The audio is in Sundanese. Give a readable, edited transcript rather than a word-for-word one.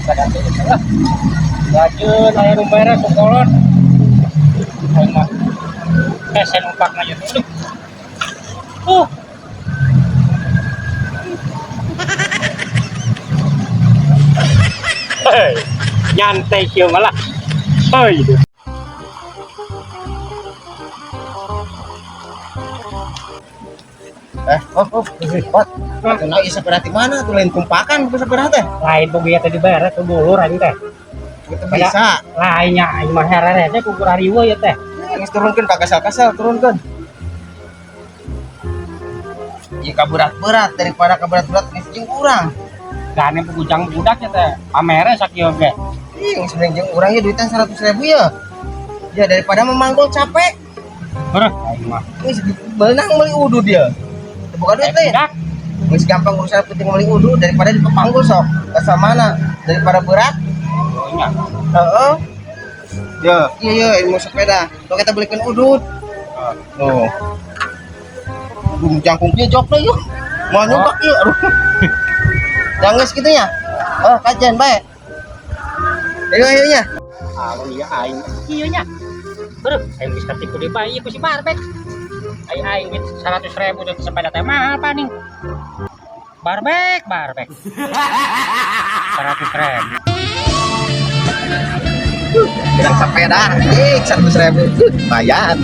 Sadar teh lah. Lajun aya nu mere ku kolot. Aing mah. Hese numpakna ieu teh. Aduh. Hei, nyantai kieu malah. Hei. Oh, oh, Pot. Nah, ieu sepeda ti mana tuh, lain tumpakan bukan sepeda teh. Lain tuh teh dibere ku dulur aing teh. Itu bisa. Lainnya aing mah herere teh ku riweuh ieu teh. Geus turunkeun ka kasal-kasal, turunkeun. Ieu kaberat-berat, daripada kaberat-berat geus jeung urang. Gane bujang budak ya teh. Pamere sakieu ge. Ih, geus mending jeung urang ya duitan 100.000 ya. Ya daripada memanggul capek. Heuh, aing mah. Geus beunang meuli udud dia. Teu boga duit teh. Budak. Geus gampang urusan, penting meuli udud daripada dipepanggul sok. Kasal mana daripada berat. Oh nya. Heeh. Ya, iya iya ilmu sepeda. Kalau kita belikan udud. Tuh. Aduh, jangkungnya jokna yuk. Mau nyoba yuk. Aduh. Jangan gitu ya. Oh, kajian baik. Ayo ayo nya. Alon ieu aing. Ieu nya. Beuh, aing geus katipu deui bae ieu ku si Barbek. Aing aing duit 100.000 teh sepeda teh mahal paning. Barbek, barbek. 100.000. Bilang sepeda, ih 100.000. Lumayan.